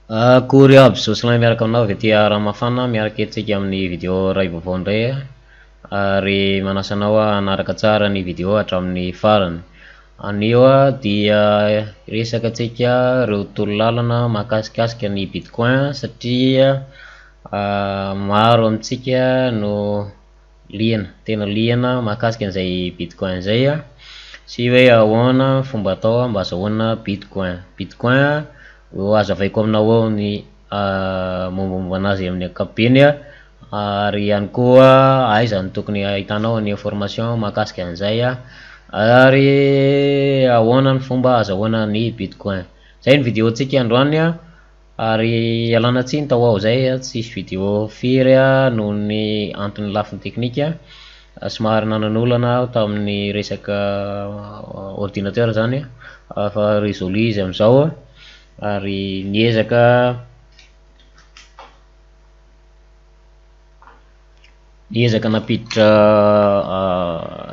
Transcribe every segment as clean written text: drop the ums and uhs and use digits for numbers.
Akory aby, Jocelyn miaraka aminao avy aty Ranomafana miaraka eto tsika amin'ny video iray vaovao indray ary manasa anao hanaraka tsara ny video hatramin'ny farany. Anio dia hiresaka antsika ireo torolalana mahakasikasika ny bitcoin satria maro amintsika no liana, tena liana mahakasika an'izay bitcoin izay sy hoe ahoana ny fomba atao mba azahoana bitcoin. Bitcoin ho hazavaiko aminao eo ny mombamomba anazy amin'ny ankapobeny ary ihany koa aiza no tokony ahitanao ny information mahakasika an'izay ary ahoana ny fomba azahoana ny bitcoin. Izay ny video-ntsika androany ary ialana tsiny tao aho izay tsisy video firy noho ny antony lafiny teknika, somary nanan'olana aho tamin'ny resaka ordinateur zany fa résolu izy amin'izao ary niezaka niezaka nampiditra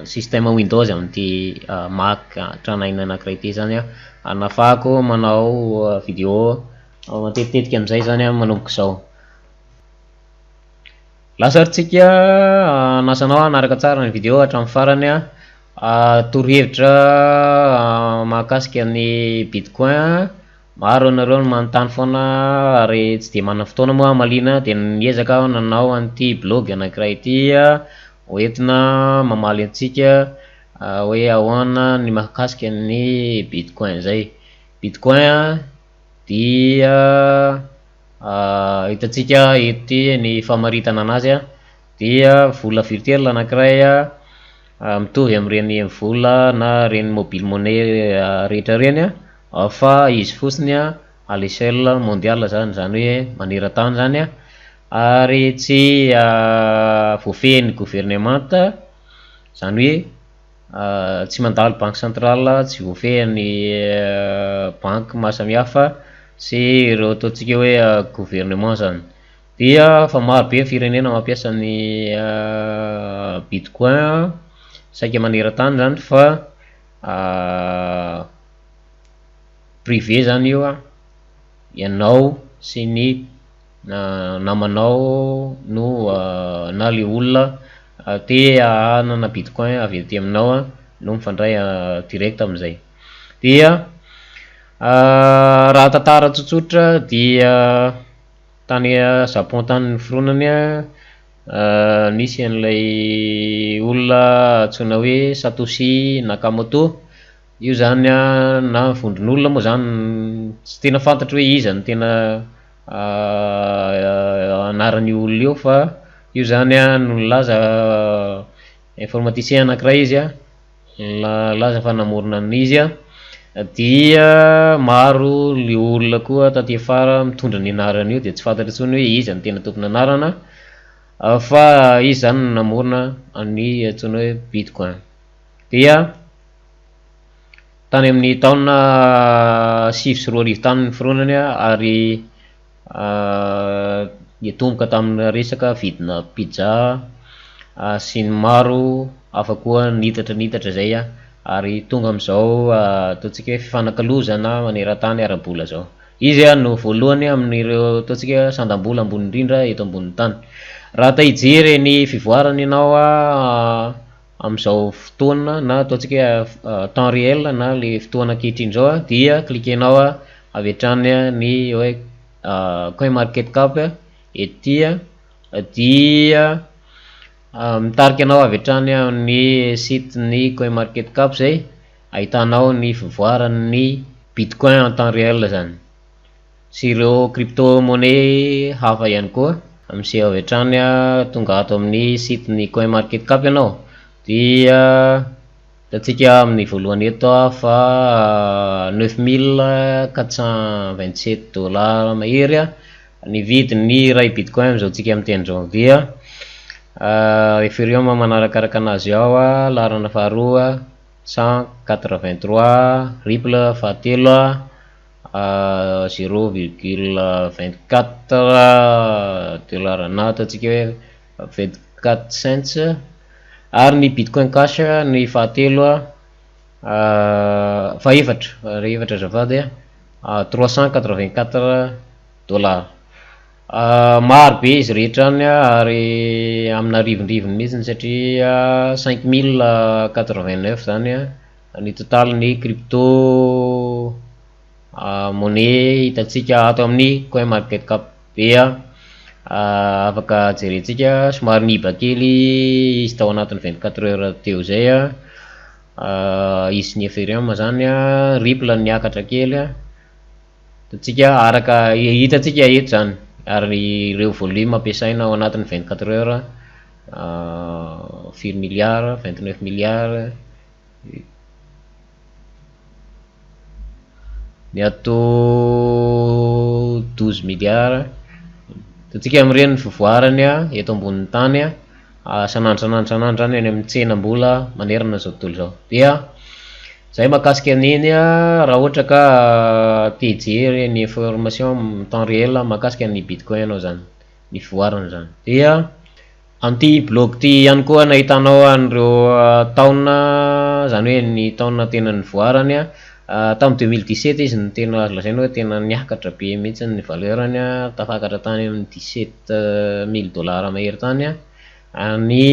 système Windows amin'ity Mac tranainy anankiray ity zany aho ary nahafahako manao video matetitetika amin'izay zany aho manomboka izao. Lasa ary tsika hanasa anao hanaraka tsara ny video hatramin'ny farany torohevitra mahakasika ny bitcoin. Maro ianareo no manontany foana ary tsy dia manana fotoana moa hamaliana dia niezaka aho nanao an'ity blog anankiray ity hoentina mamaly antsika hoe ahoana ny mahakasika ny bitcoin izay. Bitcoin dia hitantsika eto ity ny famaritana anazy dia vola virtuel anankiray mitovy amin'ireny vola na ireny mobile money rehetra ireny fa izy fotsiny à l'échelle mondiale zany, izany hoe maneran-tany zany ary tsy voafehin'ny governemanta, izany hoe tsy mandalo banque centrale, tsy voafehin'ny banky maro samihafa sy ireo ataontsika hoe gouvernement zany. Dia efa maro be ny firenena mampiasa ny bitcoin saika maneran-tany zany fa privé zany io an, ianao sy ny namanao no na le olona te hanana bitcoin avy aty aminao an no mifandray direct amin'izay. Dia raha tantara tsotsotra dia tany Japon tany niforonany an, nisy an'ilay olona antsoina hoe Satoshi Nakamoto, io zany an na vondron'olona moa zany tsy tena fantatro hoe iza no tena anaran'io olona io fa io zany an no nilaza informaticien anankiray izy an, nilaza fa namorona an'izy an, dia maro ny olona koa taty afara mitondra ny anarany io dia tsy fantatra intsony hoe iza no tena tompon'anarana fa izy zany no namorona ny antsoina hoe bitcoin. Dia tany amin'ny taona 2009 tany niforonany ary niatomboka tamina resaka vidina pizza sy ny maro hafa koa nitatra nitatra izay ary tonga amin'izao ataontsika hoe fifanakalozana maneran-tany ara-bola izao. Izy no voalohany amin'ireo ataontsika hoe sandam-bola ambony indrindra eto ambonin'ny tany. Raha te hijery ny fivoarany ianao amin'izao fotoana na ataontsika hoe temps réel na le fotoana ankehitriny izao dia cliquer-nao avy hatrany ny hoe coinmarketcap ety dia mitarika anao avy hatrany amin'ny site-n'ny coinmarketcap izay ahitanao ny fivoaran'ny bitcoin en temps réel zany sy ireo crypto monnaie hafa ihany koa. Miseho avy hatrany tonga ato amin'ny site-n'ny coinmarketcap ianao dia hitantsika amin'ny voalohany eto fa 9427 dollars mahery ny vidin'ny iray bitcoin amin'izao tsika miteny izao dia Ethereum manarakaraka anazy ao laharana faharoa 183, Ripple fahatelo 0,24 dollar na ataontsika hoe 24 cents ary ny bitcoin cash ny fahatelo fahefatra, fahefatra azafady 384. dollars. Maro be izy rehetra any ary amin'arivondrivony mihitsy satria 5089 zany ny totalin'ny crypto monnaie hitantsika ato amin'ny CoinMarketCap. Dia afaka jerentsika, somary niiba kely izy tao anatin'ny 24 heures teo izay an, izy sy ny Ethereum zany an, Ripple niakatra kely an, hitantsika araka hitantsika eto zany ary ireo volume ampiasaina ao anatin'ny 24 heures firy milliards, 29 milliards. Ny ato 12 milliards. Hitantsika amin'ireny ny fivoarany eto ambonin'ny tany isan'andro isan'andro isan'andro izany any amin'ny tsenam-bola manerana izao tontolo izao. Dia izay mahakasika an'iny raha ohatra ka te hijery ny information en temps réel mahakasika ny bitcoin ianao izany, ny fivoarany izany. Dia Amin'ity blog ity ihany koa nahitanao an'ireo taona, izany hoe ny taona tena nivoarany. Tamin'ny 2017 izy no tena azo lazaina hoe tena niakatra be mihitsy ny valeur-ny, tafakatra tany amin'ny 17 mille dollars mahery tany ny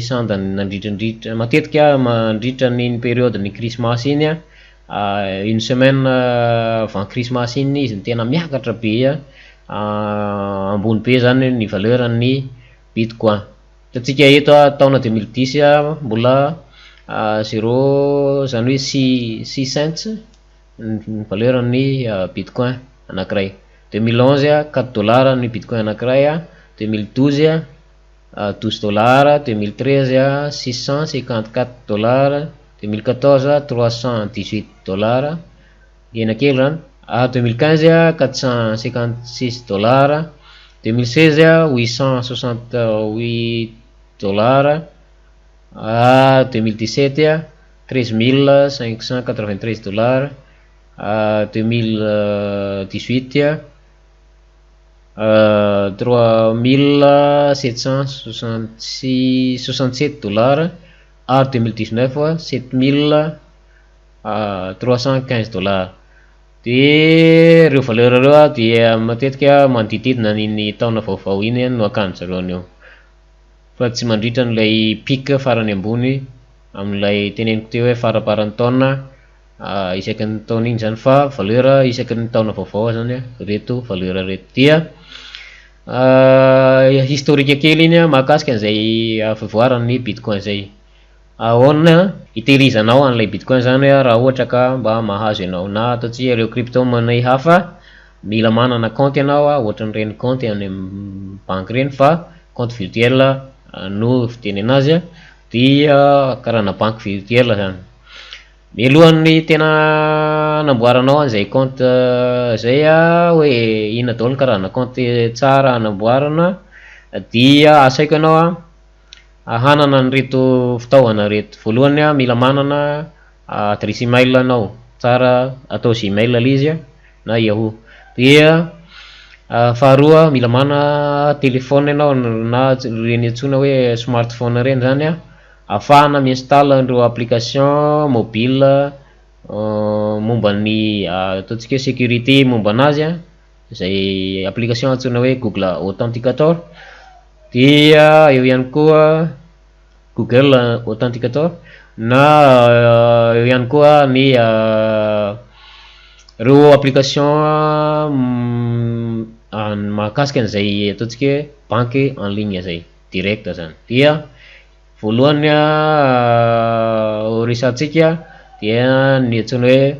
sandany nandritrandritra, matetika mandritra an'iny période-n'ny krismasy iny, une semaine avant krismasy iny izy no tena miakatra be, ambony be zany ny valeur-n'ny bitcoin. Hitantsika eto taona 2010 mbola zéro, izany hoe six cents ny valeur-n'ny bitcoin anankiray. 2011, 4 dollars ny bitcoin anankiray, 2012, 12 dollars, 2013, 654 dollars, 2014, 318 dollars, nihena kely zany, ary 2015, 456 dollars, 2016, 868 dollars, 2017, 13 593 dollars, 2018, 3766, 67 dollars, ary 2019, 7315 dollars. Dia ireo valeur ireo dia matetika manodidididina an'iny taona vaovao iny no akany zareo an'io, fa tsy mandritra an'ilay pic farany ambony amin'ilay teneniko teo hoe faramparan'ny taona isaky ny taona iny zany, fa valeur isaky ny taona vaovao zany ireto valeur ireto. Dia historique kely iny mahakasika an'izay fivoaran'ny bitcoin zay. Ahoana hitehirizanao an'ilay bitcoin zany raha ohatra ka mba mahazo ianao, na ataontsika ireo crypto monnaie hafa? Mila manana compte ianao, ohatran'ireny compte any amin'ny banky ireny, fa compte virtuel no fiteny anazy, dia karaha banque virtuel zany. Mialohan'ny tena hanamboaranao an'izay compte zay hoe inona daholo ny karazana compte tsara hanamboarana, dia asaiko ianao hanana an'ireto fitaovana ireto. Voalohany, mila manana adresse email anao, tsara atao Gmail ilay izy na Yahoo. Dia faharoa, mila manana téléphone ianao na ireny antsoina hoe smartphone ireny zany ahafahana mi-installe an'ireo application mobile momba ny ataontsika hoe sécurité momba anazy, izay application antsoina hoe Google Authenticator. Dia eo ihany koa Google Authenticator, na eo ihany koa ny ireo application mahakasika an'izay ataontsika hoe banque en ligne zay direct zany. Dia voalohany ho resahantsika dia ny antsoina hoe,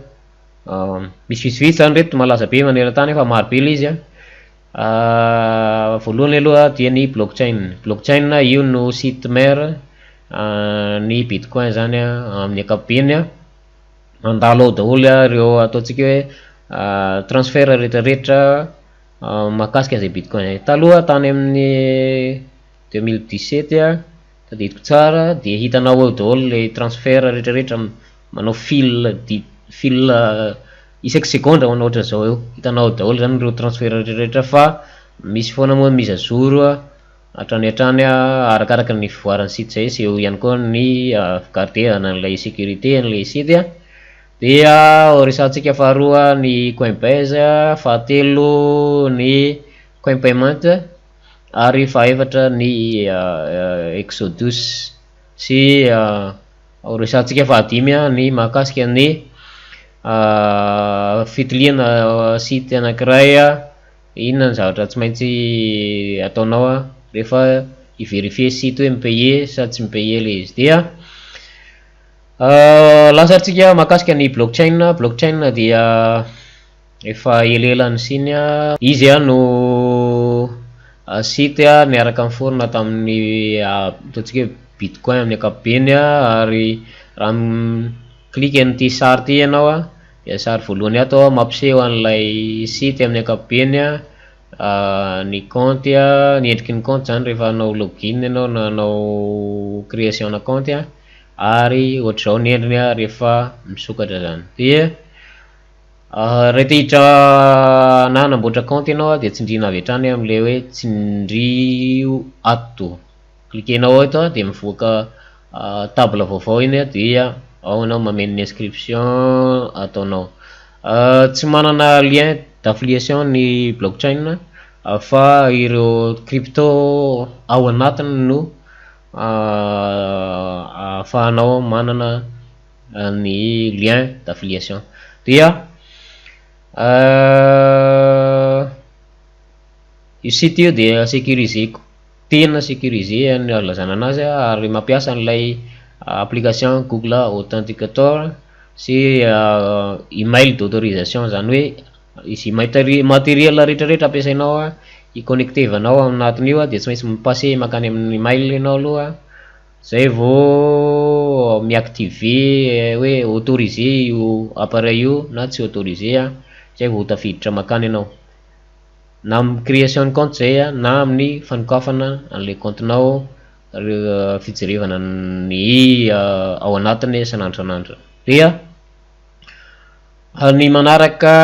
misy vitsivitsy zany reto malaza be maneran-tany fa maro be ilay izy. Voalohany aloha dia ny blockchain. Blockchain io no site mère ny bitcoin zany amin'ny ankapobeny, mandalo ao daholo ireo ataontsika hoe transfert rehetrarehetra mahakasika an'izay bitcoin zay. Taloha tany amin'ny 2017, tadidiko tsara, dia hitanao ao daholo le transfert rehetrarehetra, manao fil di fil isaky segondra manao ohatran'izao eo, hitanao ao daholo zany ireo transfert rehetrarehetra, fa misy foana moa mise à jour hatrany hatrany arakaraka ny fivoaran'ny site zay sy eo ihany koa ny figardena an'ilay sécurité an'ilay site. Dia ho resahantsika faharoa ny Coinbase, fahatelo ny CoinPayment ary fahaefatra ny Exodus sy ho resahantsika fahadimy ny mahakasika ny fitiliana site anankiray, inona ny zavatra tsy maintsy ataonao rehefa hi-verifier site hoe mi-payer sa tsy mi-payer ilay izy. Dia lasa antsika mahakasika ny blockchain. Blockchain dia efa elaela nisiany, izy no site niaraka niforona tamin'ny ataontsika hoe bitcoin amin'ny ankapobeny. Ary raha mi-clique an'ity sary ity ianao dia sary voalohany ato mampiseho an'ilay site amin'ny ankapobeny, ny compte, ny endriky ny compte zany rehefa hanao login ianao na hanao création na compte, ary ohatr'izao ny endriny rehefa misokatra zany. Dia raha te hiditra na hanamboatra compte ianao dia tsindriana avy hatrany amin'ilay hoe tsindrio ato, cliquenao eto dia mivoaka table vaovao iny, dia ao ianao mameno ny inscription ataonao. Tsy manana lien d'affiliation ny blockchain fa ireo crypto ao anatiny no ahafahanao manana ny lien d'affiliation. Dia io site io dia sécurisé, tena sécurisé ny azo ilazana anazy, ary mampiasa an'ilay application Google Authenticator sy email d'autorisation, zany hoe izy matériel rehetrarehetra ampiasainao hi-connectevanao ao anatin'io dia tsy maintsy mi-passer mankany amin'ny mail ianao aloha zay vao mi-activer hoe autorisé io appareil io na tsy autorisé, zay vao tafiditra mankany ianao, na amin'ny création compte zay na amin'ny fanokafana an'ilay compte-nao, fijerevana ny ao anatiny isan'andro isan'andro. Dia ny manaraka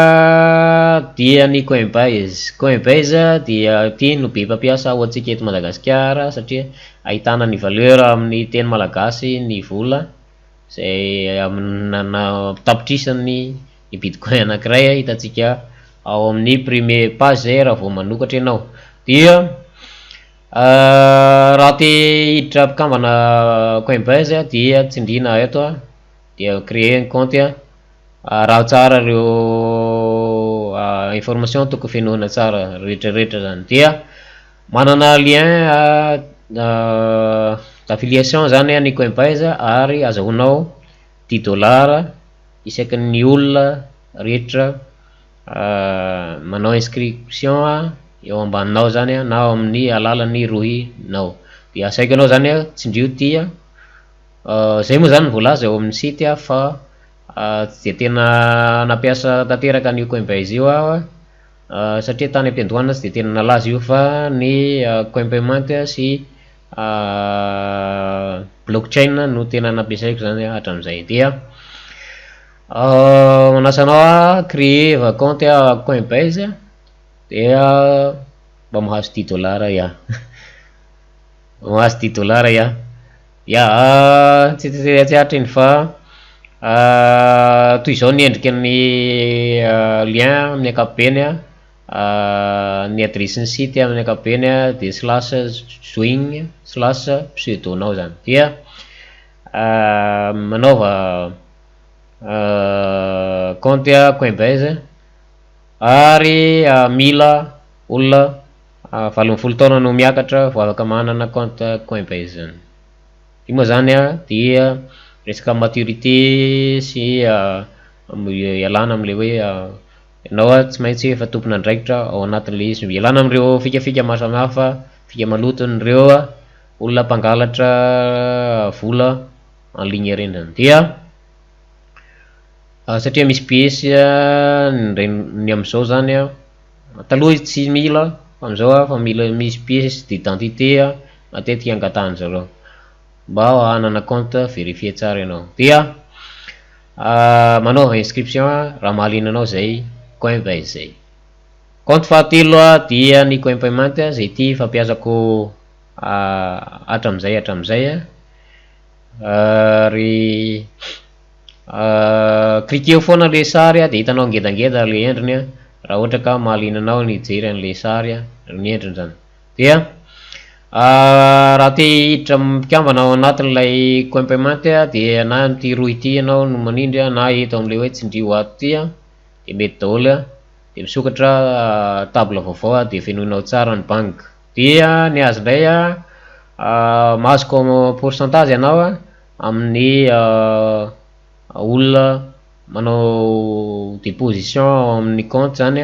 dia ny Coinbase. Coinbase dia ity no be mpampiasa ho antsika eto Madagasikara satria ahitana ny valeur amin'ny teny malagasy ny vola zay amina tapitrisany ny bitcoin anankiray hitantsika ao amin'ny premier page zay raha vao manokatra ianao. Dia raha te hiditra mpikambana Coinbase dia tsindriana eto dia créer un compte, araho tsara ireo information tokony fenoina tsara rehetrarehetra zany. Dia manana lien d'affiliation zany ny Coinbase ary azahoanao 10 dollars isaky ny olona rehetra manao inscription eo ambaninao zany na ao amin'ny alalan'ny rohinao. Dia asaiko anao zany tsindrio ty, zay moa zany voalaza eo amin'ny site fa tsy de tena nampiasa tanteraka an'io Coinbase io aho satria tany am-piandohana tsy de tena nalaza io fa ny CoinPayment sy blockchain no tena nampiasaiko zany hatramin'izay. Dia manasa anao créer compte Coinbase dia mba mahazo 10 dollars ia, mahazo 10 dollars ia. Ia, tsy tsy aritra iny fa toy izao ny endriky ny lien amin'ny ankapobeny, ny adresin'ny site amin'ny ankapobeny dia /join/pseudo-nao zany. Dia manaova compte Coinbase ary mila olona 18 taona no miakatra vao afaka manana compte Coinbase zany. Io moa zany dia resaka maturité sy ialana am'le hoe ianao tsy maintsy efa tompon'andraikitra ao anatin'le izy, ialana am'ireo fikafika maro samihafa, fika maloton'ireo olona mpangalatra vola en ligne ireny zany. Dia satria misy piesy ny am'izao zany taloha izy tsy mila fa am'izao fa mila misy pièce d'identité matetika angatahan-jareo mba hanana compte vérifié tsara ianao. Dia manaova inscription raha mahaliana anao zay Coinbase zay. Compte fahatelo dia ny CoinPayment zay ty fampiasako hatram'izay hatram'izay ary Cliqueo foana le sary dia hitanao ngedangeda le endriny raha ohatra ka mahaliana anao ny hijery an'le sary ny endriny zany. Dia raha te hiditra mpikambana ao anatin'ilay CoinPayment dia na amin'ity rohy ity ianao no manindry na eto amin'ilay hoe tsindrio ato ity dia mety daholo dia misokatra table vaovao dia fenoinao tsara ny banky. Dia ny azy indray mahazo pourcentage ianao amin'ny olona manao déposition ao amin'ny compte zany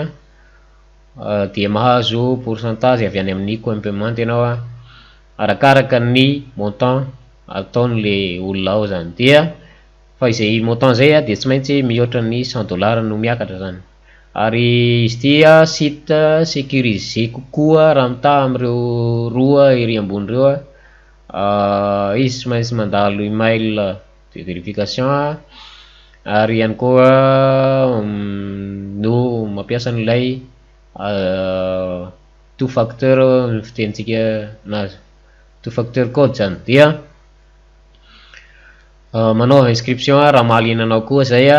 dia mahazo pourcentage avy any amin'ny CoinPayment ianao arakaraka ny montant ataon'le olona ao zany. Dia fa izay montant zay dia tsy maintsy mihoatra ny 100 dollars no miakatra zany. Ary izy ity site sécurisé kokoa raha mitaha amin'ireo roa ery ambony ireo izy tsy maintsy mandalo email de vérification ary ihany koa no mampiasa an'ilay two facteur ny fitenintsika anazy, two facteur code zany. Dia manao inscription raha mahaliana anao koa zay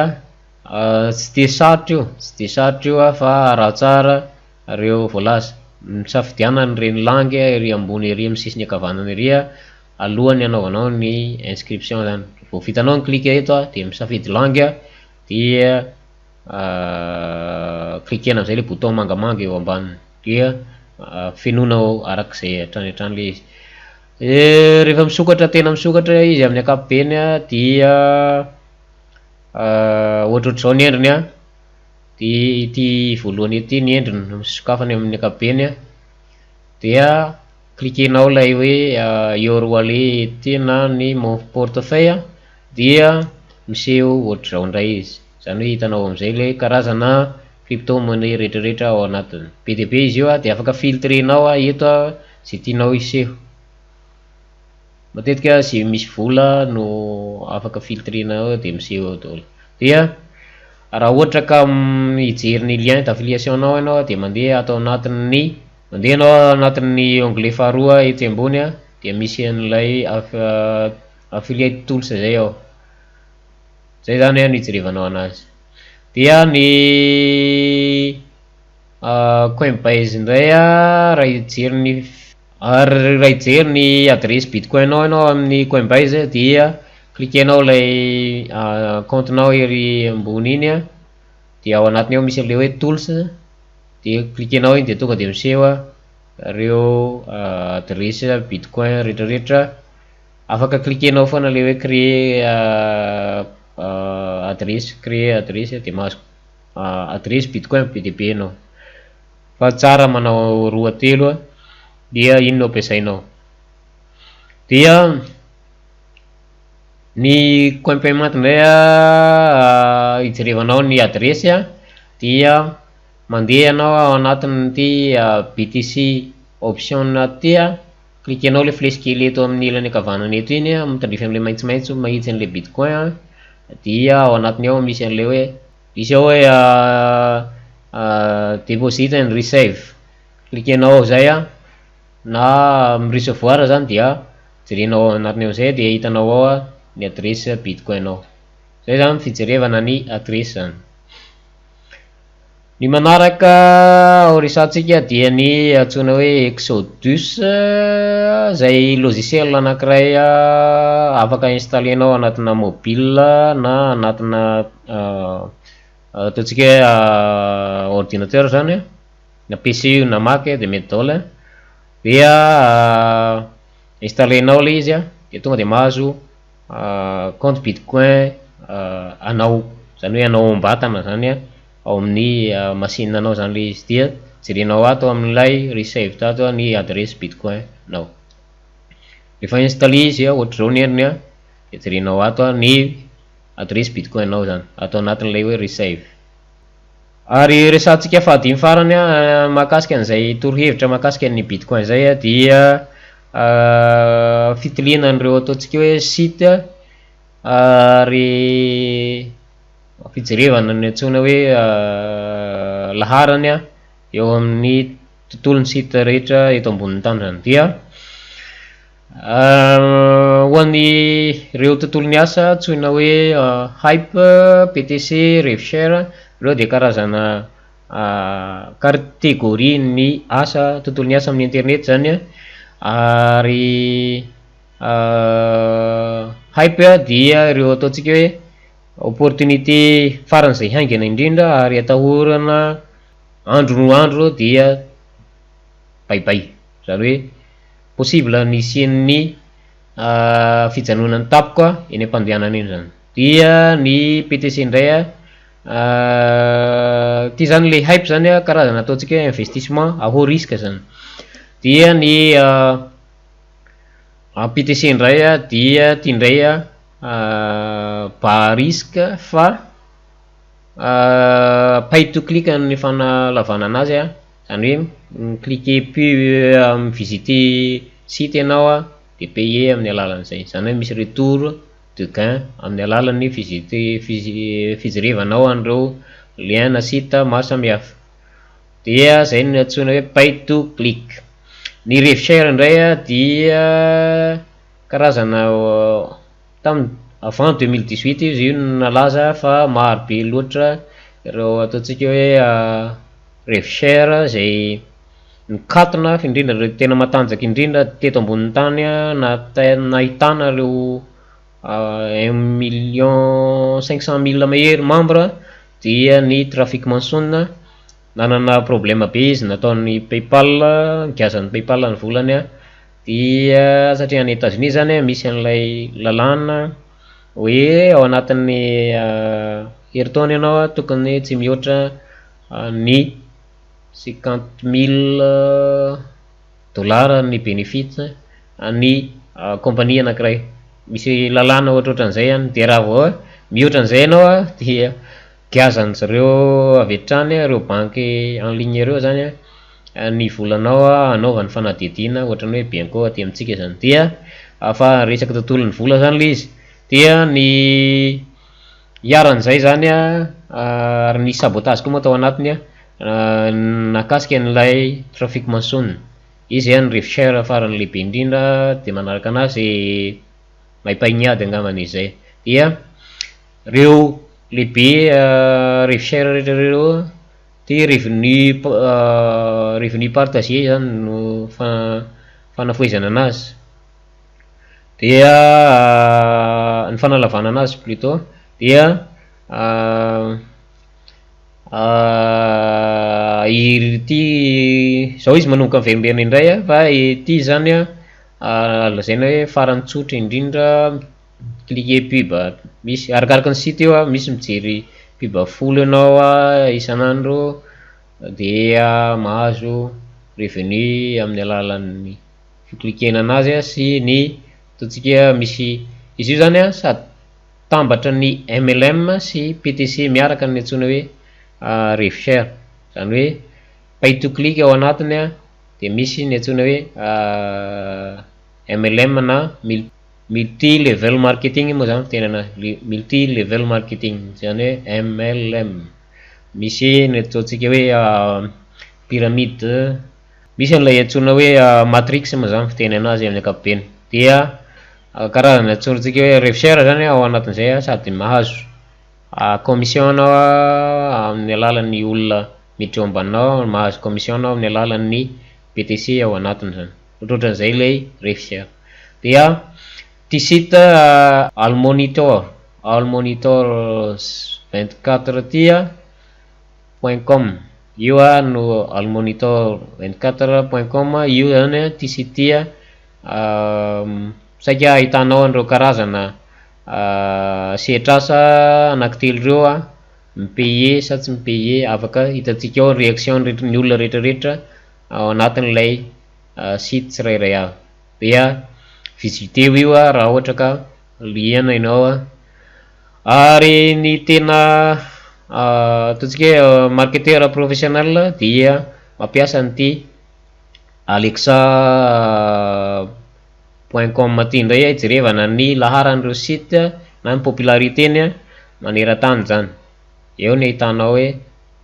tsy de sarotra io, tsy de sarotra io fa araho tsara reo voalaza. Misafidiana an'ireny langue ery ambony ery amin'ny sisiny ankavanana ery alohan'ny hanaovanao ny inscription zany. Vao vitanao ny clique eto dia misafidy langue dia cliquena am'izay le bouton mangamanga eo ambaniny dia fenoinao arak'izay hatrany hatrany le izy. Rehefa misokatra, tena misokatra izy amin'ny ankapobeny dia ohatrohatr'izao ny endriny de ity voalohany ety ny endriny sokafany amin'ny ankapobeny dia cliquenao ilay hoe your wallet ety na ny mon portefeuille dia miseho ohatr'izao indray izy. Zany hoe hitanao am'izay le karazana crypto monnaie rehetrarehetra ao anatiny. Be dia be izy io dia afaka filtrenao eto zay tianao hiseho. Matetika zay misy vola no afaka filtrena ao dia miseho ao daholo. Dia raha ohatra ka hijery ny lien d'affiliation anao ianao dia mandeha ato anatin'ny mandeha ianao anatin'ny onglet faharoa etsy ambony dia misy an'ilay affiliate tools zay ao. Zay zany no hijerevanao anazy. Dia ny Coinbase indray raha hijery ny ary raha hijery ny adresy bitcoin-nao ianao amin'ny Coinbase dia cliquenao ilay compte-nao ery ambony iny dia ao anatiny ao misy an'ilay hoe tools dia cliquenao iny dia tonga dia miseho ireo adresy bitcoin rehetrarehetra. Afaka cliquenao foana ilay hoe créer adresy, créer adresy dia mahazo adresy bitcoin be dia be ianao. Fa tsara manao roa telo dia iny no ampiasainao. Dia ny CoinPayment indray hijerevanao ny adresy dia mandeha ianao ao anatin'ity BTC option ty cliquenao le flèche kely eto amin'ny ilany ankavanana eto iny mitandrify an'ilay maitsomaitso mahitsy an'ilay bitcoin dia ao anatiny ao misy an'ilay hoe misy ao hoe deposit and receive, cliquenao ao zay na mi-recevoir zany dia jerenao ao anatiny ao am'izay dia hitanao ao ny adresy bitcoin-nao. Zay zany fijerevana ny adresy zany. Ny manaraka ho resahantsika dia ny antsoina hoe Exodus zay logiciel anankiray afaka installenao anatina mobile na anatina ataontsika hoe ordinateur zany na P C io na Mac dia mety daholo dia installenao ilay izy dia tonga dia mahazo compte bitcoin anao, zany hoe anao am-batana zany ao amin'ny machine anao zany ilay izy dia jerenao ato amin'ilay receive tato ny adresy bitcoin nao. Rehefa installé izy ohatr'izao ny endriny dia jerenao ato ny adresy bitcoin nao zany ato anatin'ilay hoe receive. Ary resahantsika fahadimy farany mahakasika an'izay torohevitra mahakasika ny bitcoin zay dia fitiliana an'ireo ataontsika hoe site ary fijerevana ny antsoina hoe laharany eo amin'ny tontolon'ny site rehetra eto ambonin'ny tany zany. Dia Ho an'ireo tontolon'ny asa antsoina hoe Hype, PTC, RevShare, ireo dia karazana kategorian'ny asa, tontolon'ny asa amin'ny internet zany an, ary Hype dia ireo ataontsika hoe opportunité faran'izay haingana indrindra ary atahorana andro no andro dia bye bye, zany hoe possible ny hisian'ny fijanonany tampoka eny am-pandehanana eny zany. Dia ny PTC indray an, ty zany le Hype zany an karazana ataontsika hoe investissement à haut risque zany, dia ny PTC indray an dia ty indray an bas risque fa pay to click ny fanalavana anazy an, zany hoe mi-cliquer pub, mi-visiter site ianao an de payé amin'ny alalan'izay, zany hoe misy retour de gain amin'ny alalan'ny visite fijerevanao an'ireo lien na site maro samihafa, dia zay no antsoina hoe pay to click. Ny RevShare indray an dia karazana tam- avant 2018 izy io no nalaza fa maro be loatra ireo ataontsika hoe RevShare zay nikatona fa indrindra ireo tena matanjaka indrindra teto ambonin'ny tany an nahitana ireo 1 500 000 mahery membre dia ny Traffic Monsoon. Nanana problème be izy nataon'ny PayPal, nigazan'ny PayPal ny volany an, dia satria any Etats-Unis zany an misy an'ilay lalàna hoe ao anatin'ny herintaona ianao an tokony tsy mihoatra ny 50 000 dollars ny bénéfice ny compagnie anankiray, misy lalàna ohatrohatran'izay any, de raha vao mihoatra an'izay ianao an dia giazan'zareo avy hatrany ireo banky en ligne ireo zany an ny volanao anaovany fanadihadiana ohatran'ny hoe BIANCO aty amintsika zany, dia fa resaka tontolon'ny vola zany le izy, dia ny iharan'izay zany an ary nisy sabotage koa moa tao anatiny an nahakasika an'ilay Traffic Monsoon, izy an ny RevShare farany lehibe indrindra de manaraka anazy Maipay-Niady angambany izy zay, dia reo lehibe RevShare rehetra reo ty revenu partagé zany no fanafohezana anazy, dia ny fanalavana anazy plutôt, dia ity zao izy manomboka miverimberina indray an fa ity zany an lazaina hoe farany tsotra indrindra, cliquer pub, misy arakaraky ny site io an, misy mijery pub 10 ianao a isan'andro dia mahazo revenu amin'ny alalan'ny fi-cliquena anazy an sy ny ataontsika misy izy io zany an sady tambatra ny MLM sy PTC miaraka ny antsoina hoe RevShare, zany hoe pay to click ao anatiny an de misy ny antsoina hoe MLM na multi level marketing moa zany fiteny anazy, multi level marketing zany hoe MLM, misy ny ataontsika hoe pyramide, misy an'ilay antsoina hoe matrix moa zany fiteny anazy amin'ny ankapobeny, dia karazana antsointsika hoe RevShare zany ao anatin'izay an sady mahazo commission anao amin'ny alalan'ny olona miditra eo ambaninao, mahazo commission anao amin'ny alalan'ny PTC ao anatiny zany, ohatrohatran'izay ilay RevShare. Dia ty site Almonitor, Almonitor 24 ty a point com io a no Almonitor 24.com io zany a ty site ty a saika ahitanao an'ireo karazana sehatr'asa anankitelo ireo a mi-payer sa tsy mi-payer, afaka hitantsika ao réaction ny olona rehetrarehetra ao anatin'ilay site tsirairay avy, dia visiteo io a raha ohatra ka liana ianao a. Ary ny tena ataontsika hoe marketeur professionnel dia mampiasa an'ity alexa.com ty indray a hijerevana ny laharan'ireo site na ny popularité-ny a maneran-tany zany, eo ny ahitanao hoe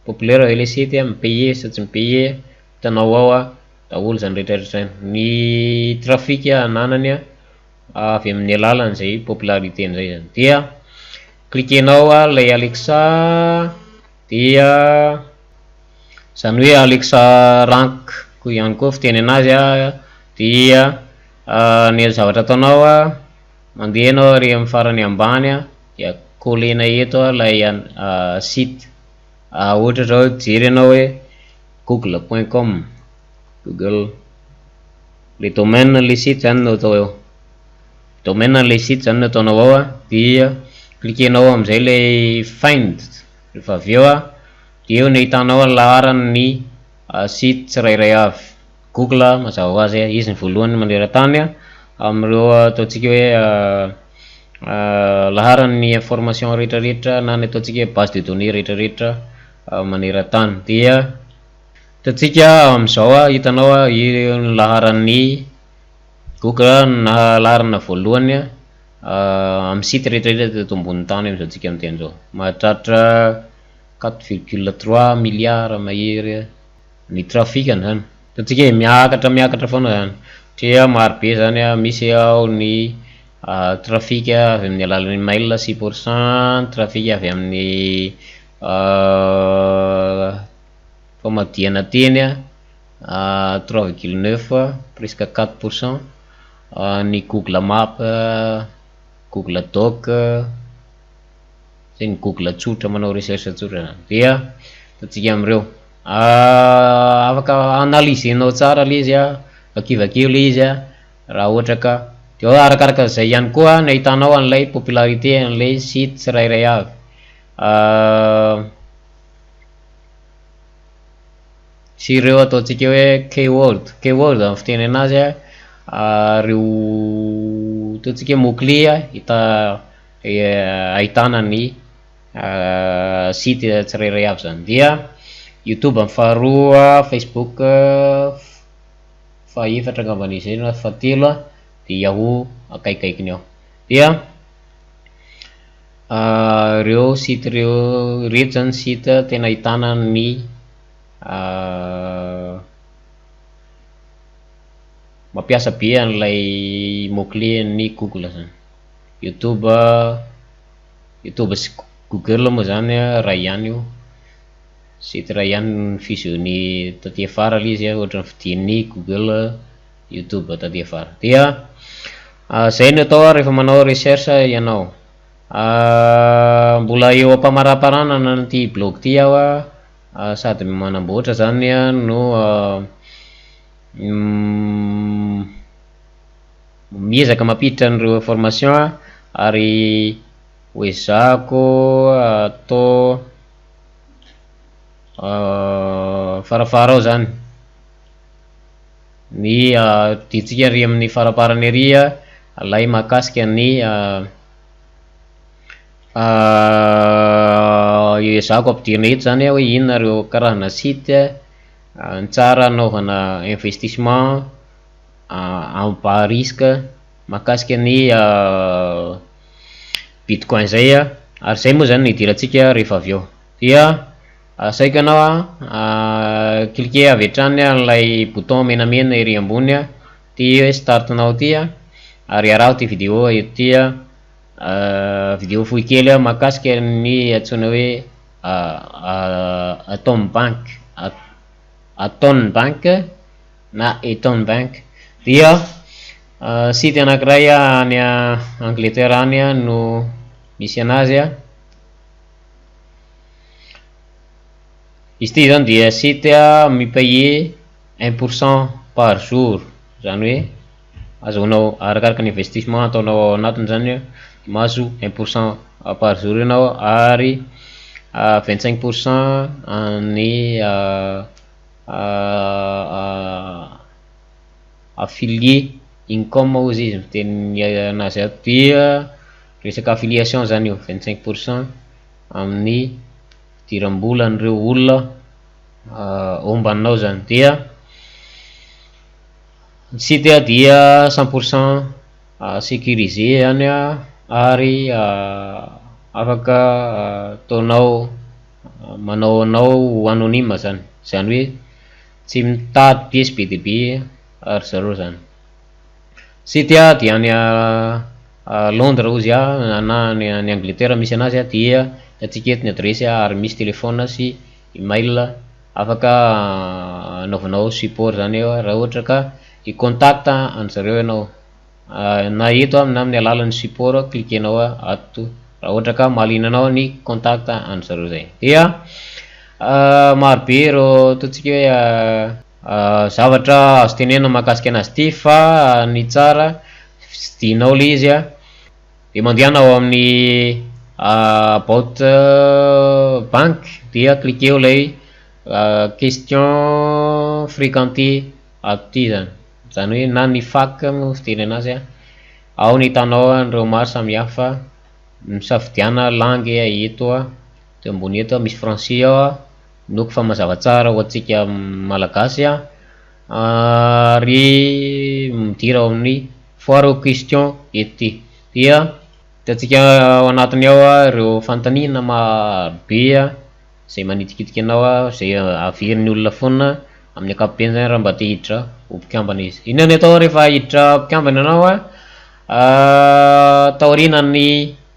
populaire ve le site, mi-payer sa tsy mi-payer, hitanao ao a daholo zany rehetrarehetra zany, ny trafic ananany a. Avy amin'ny alalan'izay popularité-ny izay zany. Dia cliquer-nao ilay Alexa dia izany hoe Alexa rank koa ihany koa fiteny anazy dia ny zavatra ataonao mandeha ianao ary amin'ny farany ambany dia coller-na eto ilay site. Ohatra zao hijery ianao hoe google point com, google, le domaine le site zany no atao eo, domaine le site zany no ataonao ao dia cliquer-nao amin'izay ilay find rehefa avy eo dia eo no ahitanao ny laharan'ny site tsirairay avy. Google mazava ho azy izy ny voalohany maneran-tany amin'ireo ataontsika hoe laharan'ny information rehetrarehetra na ny ataontsika hoe base de données rehetrarehetra maneran-tany. Dia hitantsika amin'izao hitanao io ny laharan'ny Google na laharana voalohany amin'ny site rehetrarehetra teto ambonin'ny tany amin'izao tsika miteny izao. Mahatratra 4,3 milliards mahery ny trafikany zany. Hitantsika hoe miakatra miakatra foana zany satria marobe zany misy ao ny trafic avy amin'ny alalan'ny mail 6%, trafic avy amin'ny famadihana teny 3,9 presque 4%, ny Google Map, Google Doc, zay ny Google tsotra manao recherche tsotra zany. Dia hitantsika amin'ireo afaka analyser-nao tsara ilay izy vakivakio ilay izy raha ohatra ka dia arakaraka izay ihany koa no ahitanao an'ilay popularité an'ilay site tsirairay avy. Sy ireo ataontsika hoe keyword, keyword amin'ny fiteny anazy ireo ataontsika hoe mot clé hita ahitana ny site tsirairay avy zany. Dia YouTube ny faharoa, Facebook fahaefatra angambany izy na fahatelo dia Yahoo akaikikaikiny ao. Dia ireo site ireo ireto zany site tena ahitana ny mampiasa be an'ilay mot clé ny Google zany. YouTube, YouTube sy Google moa zany iray ihany io, site iray ihany ny fusionné taty afara ilay izy ohatran'ny fidian'ny Google YouTube taty afara. Dia zay no atao rehefa manao recherche ianao. Mbola eo am-pamaraparanana an'ity blog ity aho sady manamboatra zany no miezaka mampiditra an'ireo information ary ho ezahako atao farafara ao zany ny ampidiritsika ary amin'ny faraparany ary ilay mahakasika ny ezahako ampidirina eto zany hoe inona ireo karazana site ny tsara anaovana investissement en bas risque mahakasika ny bitcoin zay ary zay moa zany no hidirantsika rehefa avy eo. Dia asaiko ianao cliquer avy hatrany an'ilay bouton menamena ery ambony ty hoe start now ty ary araho ty vidéo eto ty vidéo fohy kely mahakasika ny antsoina hoe Atom Bank, Aton Bank na Eton Bank. Dia site anankiray any Angleterre any no misy anazy. Izy ity zany dia site mi-payer 1% par jour, zany hoe azahoanao arakaraka ny investissement ataonao ao anatiny zany mahazo 1% par jour ianao ary 25% ny affilié income hozy izy miteny anazy ato dia resaka affiliation zany io 25% amin'ny fidiram-bolan'ireo olona ombanao zany. Dia ny site dia 100% sécurisé zany ary afaka ataonao manao anao ho anonyme zany, zany hoe tsy mitady piesy be dia be ry zareo zany. Site dia any Londres hozy na any Angleterre misy anazy dia hitantsika eto ny adiresy ary misy téléphone sy email afaka anaovanao support zany eo raha ohatra ka hi-contact an-jareo ianao na eto na amin'ny alalan'ny support cliquenao ato raha ohatra ka mahaliana anao ny contact an-jareo zay. Dia marobe ireo ataontsika hoe zavatra azo tenenina mahakasika anazy ity fa ny tsara fitsidinao ilay izy dia mandehana ao amin'ny about bank dia cliqueo ilay question fréquentée ato ity zany, zany hoe na ny FAQ no fiteny anazy ao no ahitanao an'ireo maro samihafa misafidiana langue eto teo ambony eto misy français ao inoako fa mazava tsara ho antsika malagasy ary midira ao amin'ny foire aux questions eto ity dia hitantsika ao anatiny ao ireo fanontaniana marobe izay manitikitika anao izay averin'ny olona foana amin'ny ankapobeny zany raha mba te hiditra ho mpikambana izy. Inona no atao rehefa hiditra mpikambana ianao taorian'ny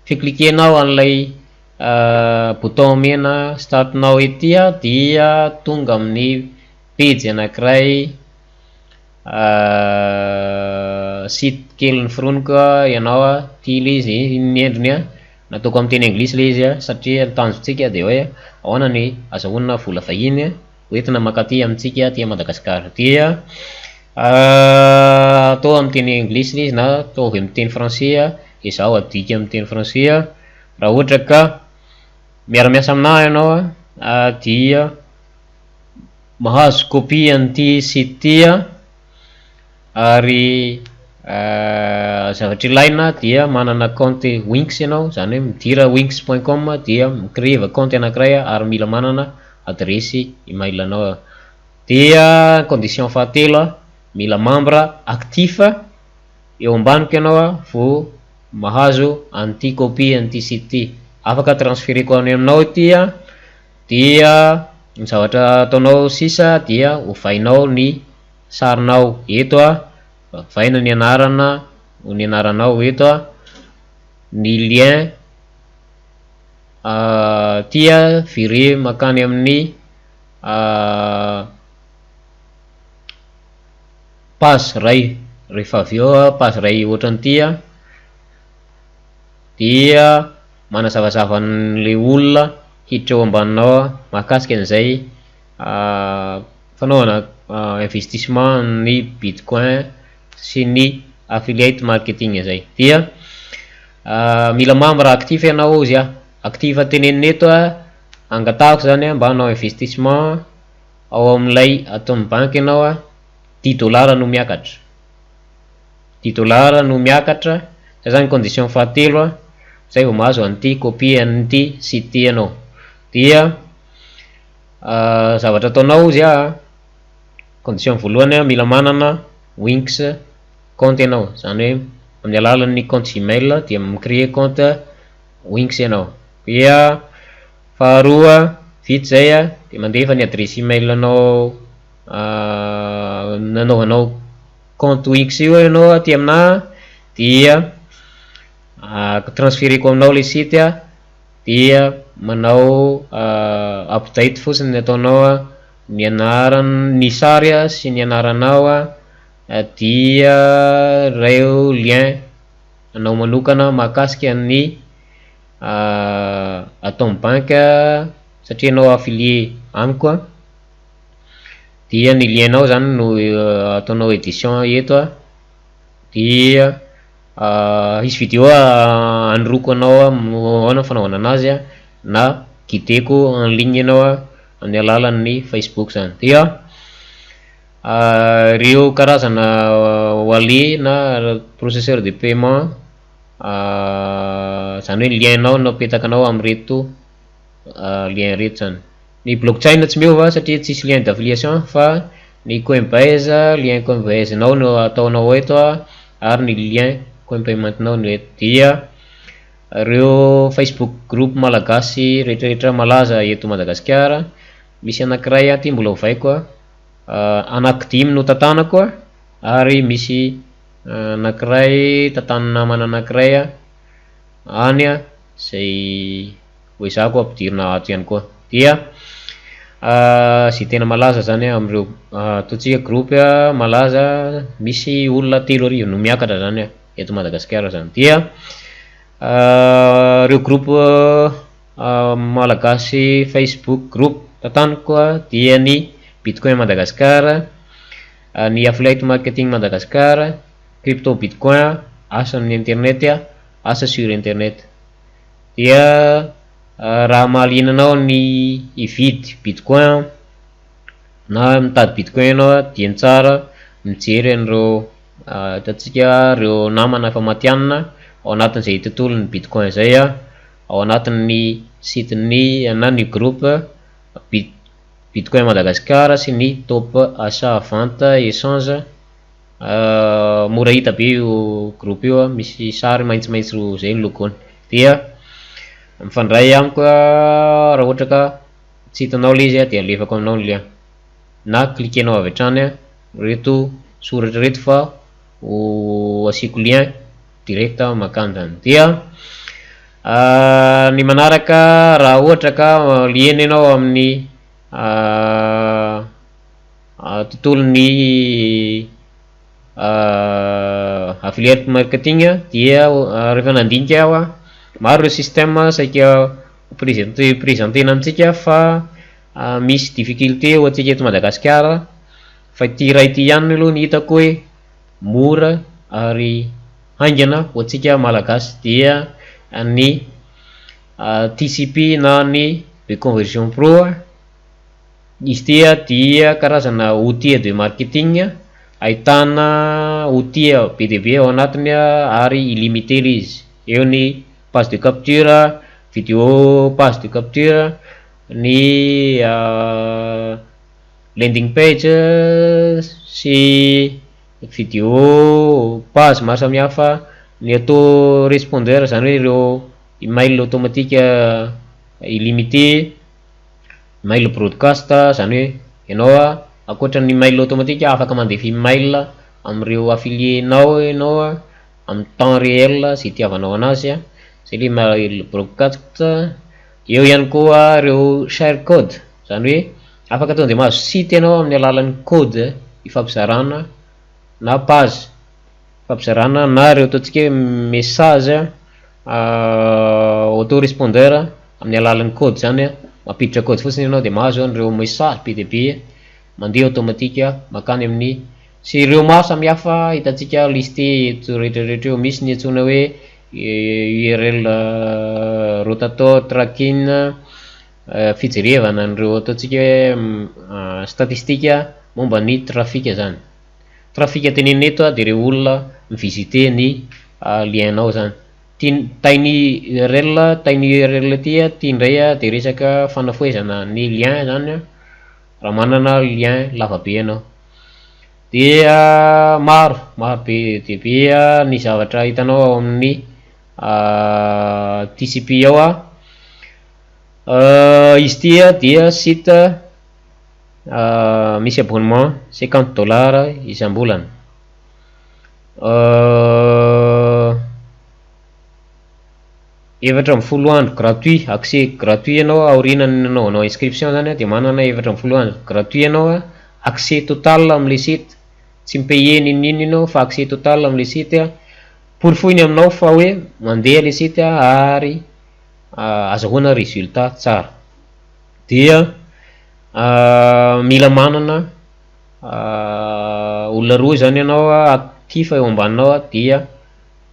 ficliquenao an'ilay bouton mena start now ety dia tonga amin'ny pejy anankiray site kely noforoniko ianao ity ilay izy iny ny endriny nataoko amin'ny teny anglisy ilay izy satria ny tanjontsika dia hoe ahoana ny azahoana vola vahiny hoentina mankaty amintsika aty Madagasikara dia atao amin'ny teny anglisy ilay izy na ataovy amin'ny teny français izaho adika amin'ny teny français raha ohatra ka miara-miasa aminahy ianao dia mahazo copie an'ity site ity ary zavatra ilaina dia manana compte Winx ianao zany hoe midira winx.com dia mi-créer compte anankiray ary mila manana adresy email anao dia condition fahatelo mila membre actif eo ambaniko ianao vao mahazo an'ity copie an'ity site ity afaka transfereko any aminao ity dia ny zavatra ataonao sisa dia ovainao ny sarinao eto ovaina ny anarana ny anaranao eto ny lien ty viré mankany amin'ny page ray rehefa avy eo page ray ohatran'ity dia manazavazava an'ilay olona hiditra eo ambaninao mahakasika an'izay fanaovana investissement ny bitcoin sy ny affiliate marketing zay dia mila membre actif ianao izy actif tenenina eto angatahako zany mba hanao investissement ao amin'ilay ataon'ny banky ianao 10 dollars no miakatra, 10 dollars no miakatra zay zany condition fahatelo zay vao mahazo an'ity copie an'ity site ity ianao dia zavatra ataonao izy condition voalohany mila manana Winx compte ianao zany hoe amin'ny alalan'ny compte Gmail dia mi-créer compte Winx ianao dia faharoa vita zay dia mandefa ny adresy email anao nanaovanao compte Winx io ianao aty aminahy dia transfereko aminao ilay site dia manao update fotsiny ny ataonao ny anaran- ny sary sy ny anaranao dia reo lien anao manokana mahakasika ny atao amin'ny banky satria ianao affilié amiko dia ny lien-nao zany no ataonao édition eto dia hisy vidéo anoroako anao ahoana ny fanaovana anazy na guideko en ligne ianao amin'ny alalan'ny Facebook zany dia ireo karazana wallet na processeur de paiement zany hoe lien-nao no apetakanao amin'ireto lien reto zany ny blockchain tsy miova satria tsisy lien d'affiliation fa ny Coinbase, lien Coinbase nao no ataonao eto ary ny lien CoinPayment-nao no eto dia reo Facebook groupe malagasy rehetrarehetra malaza eto Madagasikara misy anankiray aty mbola ovaiko anankidimy no tantanako ary misy anankiray tantanin'ny namana anankiray any izay ho ezahako ampidirina ato ihany koa. Dia izay tena malaza izany amin'ireo ataontsika groupe malaza misy olona 3000 no miakatra izany eto Madagasikara izany. Dia ireo groupe malagasy Facebook group tantaniko dia ny Bitcoin Madagascar, ny Affiliate Marketing Madagascar, Crypto Bitcoin, asa amin'ny internet, asa sur internet. Dia raha mahaliana anao ny hividy bitcoin na mitady bitcoin ianao dia ny tsara mijery an'ireo hitantsika ireo namana efa matihanina ao anatin'izay tontolon'ny bitcoin izay ao anatin'ny site-ny na ny groupe Bitcoin Madagascar sy ny Top achat vente échange. Mora hita be io groupe io, misy sary maitsomaitso zay ny logony. Dia mifandray amiko raha ohatra ka tsy hitanao ilay izy dia alefako aminao ny lien na cliquenao avy hatrany reto soratra reto fa ho asiako lien direct mankany zany. Dia ny manaraka, raha ohatra ka liana ianao amin'ny tontolon'ny affiliate marketing dia rehefa nandinika aho, maro ireo système saika ho présente présentena amintsika fa misy difficulté ho antsika eto Madagasikara, fa ity iray ity ihany aloha no hitako hoe mora ary haingana ho antsika malagasy, dia ny TCP na ny Conversion Pro. Izy ity dia karazana outil de marketing ahitana outil be dia be ao anatiny ary illimité ilay izy. Eo ny page de capture, vidéo page de capture, ny landing page sy vidéo page maro samihafa, ny auto répondeur zany hoe ireo email automatique illimité, mail broadcast zany hoe ianao ankoatran'ny mail automatique afaka mandefa email amin'ireo affilié-nao ianao amin'ny temps réel zay itiavanao anazy, zay le mail broadcast. Eo ihany koa ireo share code, zany hoe afaka tonga de mahazo site ianao amin'ny alalan'ny code ifampizarana na page ifampizarana na ireo ataontsika hoe message auto répondeur amin'ny alalan'ny code zany. Mampiditra code fotsiny ianao de mahazo an'ireo message be dia be mandeha automatique mankany amin'ny sy ireo maro samihafa hitantsika listé eto rehetrarehetra eo. Misy ny antsoina hoe URL rotator tracking, fijerevana an'ireo ataontsika hoe statistika momba ny trafika zany. Trafika tenenina eto de ireo olona mivisiter ny lien-nao zany. Ty tiny URL, tiny URL ty ty indray de resaka fanafohezana ny lien zany raha manana lien lava be ianao. Dia maro maro be dia be ny zavatra hitanao ao amin'ny TCP ao. Izy ty dia site misy abonnement 50 dollars isam-bolana, 14 andro gratuit, accès gratuit ianao aorian'ny nanaovanao inscription zany de manana 14 andro gratuit ianao, accès total am'le site, tsy mi-payer n'inon'inona ianao fa accès total am'le site, porofoiny aminao fa hoe mandeha le site ary azahoana résultat tsara. Dia mila manana olona roa zany ianao actif eo ambaninao dia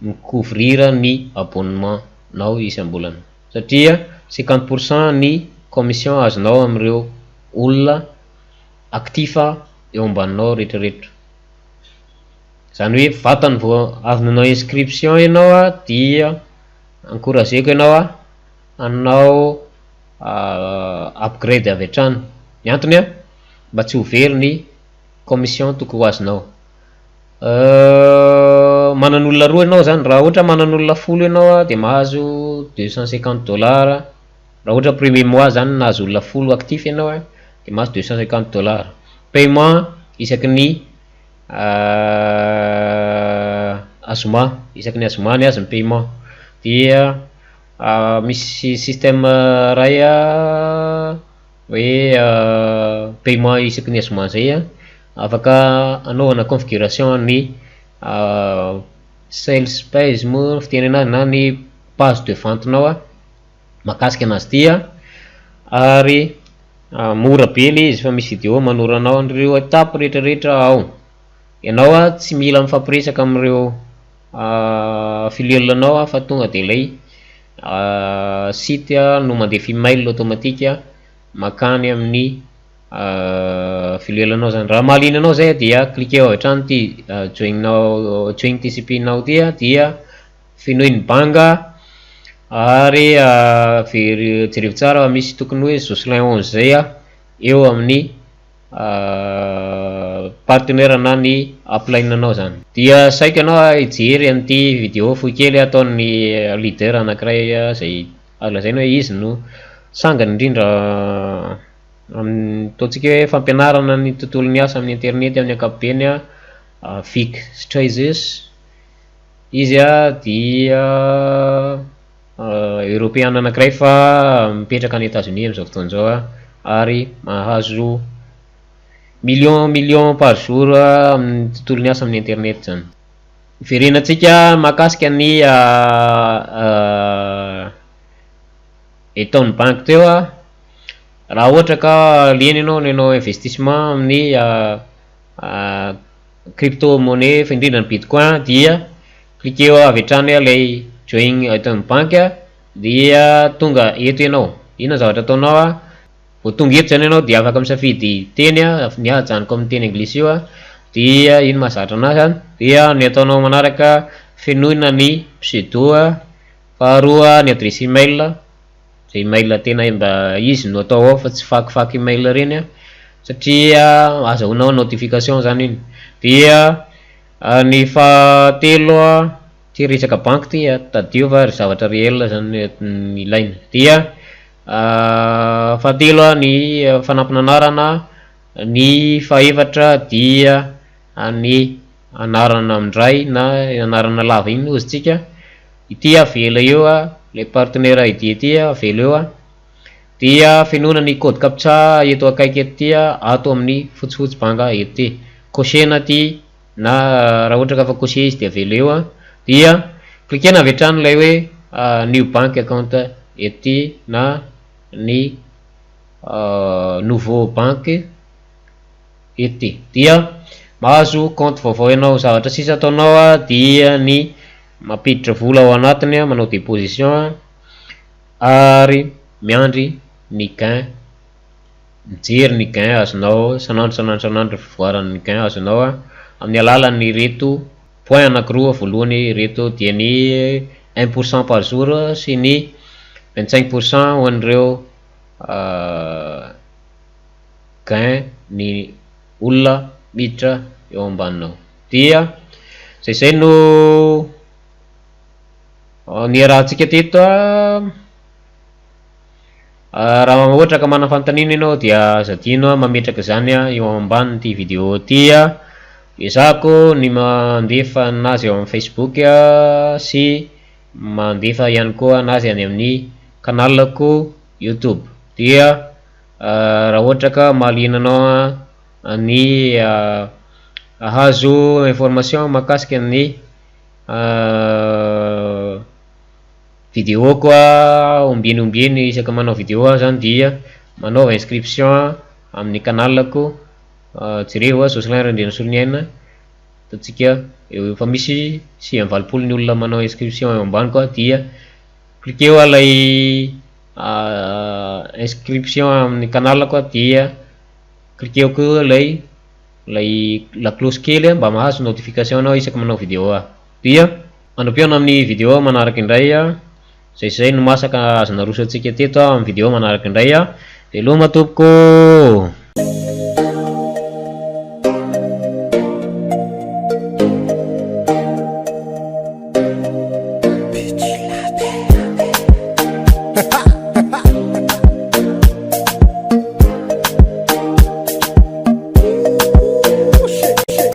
mi-couvrir ny abonnement nao isam-bolana, satria 50 % ny commission azonao am'ireo olona actif eo ambaninao rehetrarehetra. Zany hoe vatany vao avy nanao inscription ianao dia encourageko ianao hanao upgrade avy hatrany. Ny antony mba tsy ho very ny commission tokony ho azonao. Manan'olona roa ianao zany, raha ohatra manan'olona 10 ianao de mahazo 250 dollars. Raha ohatra premier mois zany nahazo olona 10 actif ianao de mahazo 250 dollars. Paiement isaky ny Azoma, isaky ny azoma ny azy ny paiement. Dia misy système iray hoe paiement isaky ny azoma zay an, afaka anaovana configuration ny sales page moa fiteny anazy na ny page de vente-nao an mahakasika anazy ity an, ary mora be le izy fa misy vidéo manoro anao an'ireo étape rehetrarehetra ao. Ianao an tsy mila mifampiresaka amin'ireo filleul-nao an fa tonga de ilay site no mandefa email automatique mankany amin'ny filleul-nao zany. Raha mahaliana anao zay dia cliquer avy hatrany ity join now, join T C P now ity an, dia fenoy ny banga ary very jereo tsara fa misy tokony hoe Jocelyn 11 zay an eo amin'ny partenaire na ny upline-nao zany. Dia saika anao hijery an'ity vidéo fohy kely ataon'ny leader anankiray zay azo lazaina hoe izy no sangany indrindra amin'ny ataontsika hoe fampianarana ny tontolon'ny asa amin'ny internet amin'ny ankapobeny an, Vic Strizheus. Izy an dia eoropeana anankiray fa mipetraka any Etazonia amin'izao fotoana izao an, ary mahazo million million par jour amin'ny tontolon'ny asa amin'ny internet zany. Verenantsika mahakasika ny Eton Bank teo an, raha ohatra ka liana ianao ny hanao investissement amin'ny crypto monnaie fa indrindra ny bitcoin dia cliquer avy hatrany ilay join Eton Bank dia tonga eto ianao. Inona ny zavatra ataonao an? Vao tonga eto zany ianao dia afaka misafidy teny an, ny ahy ajanoko amin'ny teny anglisy io an, dia iny mahazatra anazy an, dia ny ataonao manaraka fenoina ny pseudo an, faharoa ny adresse email, zay email tena mba izy no atao ao fa tsy fakifaky email reny an, satria azahoanao notification zany iny. Dia ny fahatelo an, ty resaka banky ty an, tadidio fa ry zavatra réel zany ny ilaina. Dia fahatelo an ny fanampin'anarana, ny fahaefatra dia ny anarana amindray na anarana lava iny hozy tsika. Ity avela eo an, le partenaire I D ity avela eo an, dia fenoina ny code captcha eto akaiky eto ty an, ato amin'ny fotsifotsy banga eto ty. Cochena ty na raha ohatra ka efa coché izy dia avela eo an, dia cliquena avy hatrany ilay hoe new bank account eto ty na ny nouveau banque eto ty. Dia mahazo compte vaovao ianao. Zavatra sisa ataonao an dia ny mampiditra vola ao anatiny an, manao déposition ary miandry ny gain, mijery ny gain azonao isan'andro isan'andro isan'andro fivoaran'ny gain azonao an amin'ny alalan'ireto point anankiroa voalohany ireto dia ny 1% par jour sy ny 25% ho an'ireo gain ny olona miditra eo ambaninao. Dia zay zay no niarahantsika teto an. Raha ohatra ka manana fanontaniana ianao dia aza adino mametraka izany eo ambanin'ity vidéo ity. Ezahako ny mandefa anazy eo amin'ny Facebook sy mandefa ihany koa anazy any amin'ny canal-ko YouTube. Dia raha ohatra ka mahaliana anao ny ahazo information mahakasika ny vidéo koa ombieny ombieny isaka manao vidéo aho zany dia manaova inscription amin'ny canal-ko, jereo Jocelyn Randrianasoloniaina, ataontsika efa misy 89 ny olona manao inscription eo ambany koa dia cliqueo ilay inscription amin'ny canal-ko dia cliqueo koa ilay ilay la cloche kely mba mahazo notification anao isaky manao vidéo aho. Dia mandra-pihaona amin'ny vidéo manaraka indray, zay zay no masaka azo naroso antsika teto amin'ny vidéo manaraka indray. Veloma tompoko.